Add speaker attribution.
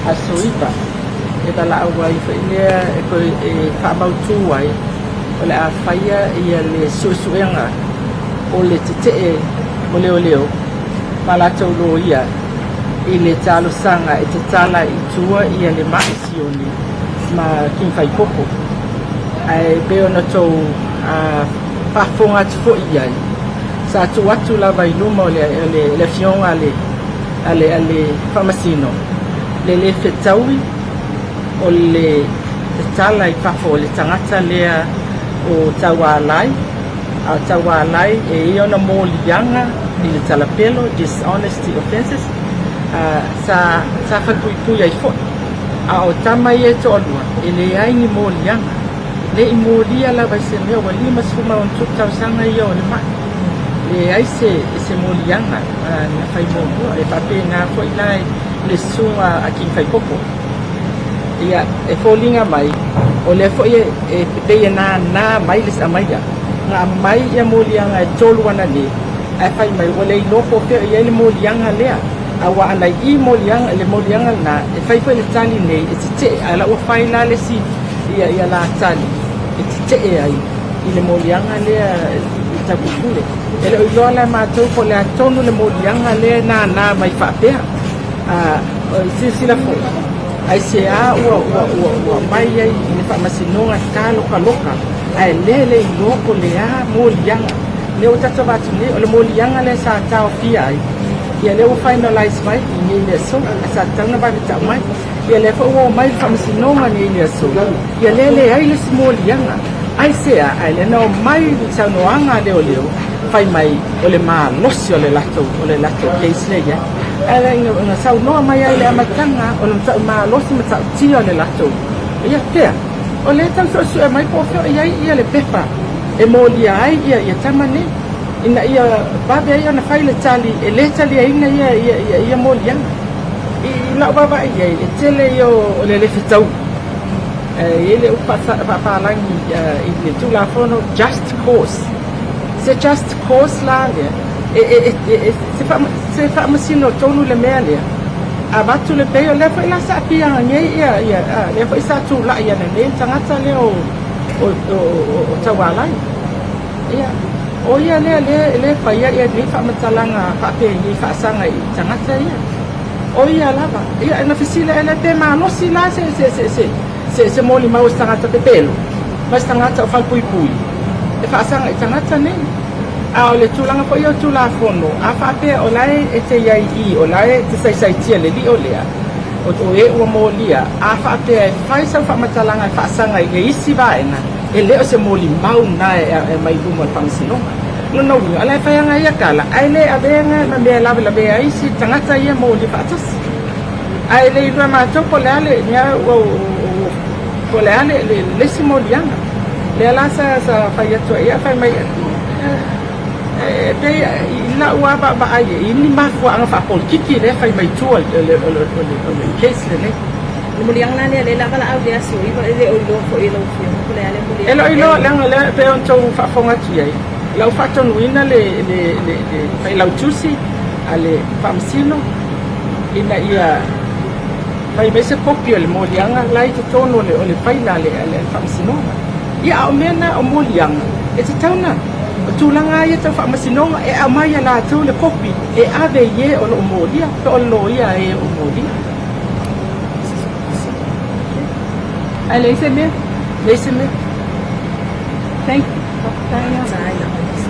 Speaker 1: Aso 9 e valaau ai foi lea e toe e faamautu ai o le a faia ia le suesuega o le tetee o leoleo ma latou loia i le talosaga e tatala i tua ia le mai Sione ma King Faipopo. Ae pei ona tou faafofoga atu foi i ai, sa tuu atu lava i luma o le afioga a le Faamasino le le fetaui o le tatala i fafo o le tagata lea o Taualai, a o Taualai e ia ona moliaga i le talapelo, dishonesty offences, sa falepuipui ai foi. A o tama ia e toalua, e leai ni moliaga, le i molia lava i se mea, ua 57 tausaga ia o le mai, leai se moliaga na fai muamua. E faapena foi la i le susuga a King Faipopo. Ia, e foliga mai o lea foi e pei e nānā mai le amaia na aumai ia moliaga e tolu ananei, ae fai mai ua le iloa po o fea o i ai le moliaga lea. Aua ana i moliaga, le moliaga lena e fai foi le tali nei e tetee, ae la ua fai la le isi ia la tali e tetee ai i le moliaga lea i Taupule. E le o iloa la e matou po o le a tonu le moliaga lea e nānā mai faapea. Silasila foi, aisea ua mai ai i le faamasinoga talokaloka, ae lea le iloa po o le a moliaga lea ua tatou avatu nei. O le moliaga lea sa taofia ai, ia lea ua finalize mai i nei le aso, ae sa tatau ona vave tau mai. Ia lea foi ua omai le faamasinoga nei le aso, ia lea leai le isi moliaga. Aisea? Ae lea na omai le saunoaga a leoleo fai mai o le malosi o le latou case lea i ai. Ae na saunoa mai ai i le amataga o le matuai malosi ma ta'utia o le latou ia fea. O lea tau suesue mai po o fea o i ai ia le pepa e molia ai ia tama nei, ina ia vave ai ona fai le tali e le taliaina ia moliaga. I lau vaavaai i ai, e tele ia o le le fetaui. E i ai le upu faapalagi i le Tulafono, just cause. Se just cause la lea, se faamasino tonu le mea lea. Avatu le pei o lea foi la sa apiaga nei ia lea foi sa tulai ananei le tagata lea o Taualai. Ia, o ia lea lea faia ia nei faamatalaga faapeni faasaga i tagata ia. O ia lava. Ia, na fesili ai lea pe malosi la se molimau o se tagata pepelo ma se tagata o falepuipui e faasaga i tagata nei. A o le tulaga foi o Tulafono, a faapea o la e te i ai i, o la e te saisaitia le lio lea, o e ua molia, a faapea e fai sau faamatalaga e faasaga i le isi vaega, e le o se molimau na e mai luma o le faamasinoga. Lona uiga, o la e fai aga ia tala, ae le avea ma mea e lavelavea ai isi tagata ia molia faatasi. Ae le iloa matou po o le a le po o le a le isi moliaga. Lea la sa fai atu ai, fai mai e pei i lau lava vaavaai i ni mafuaaga faapolitiki lea fai mai tua o le case lenei.
Speaker 2: Le moliaga la lea, lea la valaau i le aso 9, e le o iloa foi e lau afioga po o le a le moliaga.
Speaker 1: E le o iloa, leaga lea e pei ona outou faafofoga atu i ai, la ua faatonuina le failautusi a le Faamasino ina ia fai mai se kopi o le moliaga la i totonu o le faila a le Faamasinoga. Ia, a o mea na o moliaga, e tatau na o tulaga ia tau faamasinoga e aumai ia latou le kopi e ave i e o lo o molia, pe o le loia a e o molia.
Speaker 3: Ae leai se mea.
Speaker 1: Leai se mea.
Speaker 3: Thank you. Faafetai lava.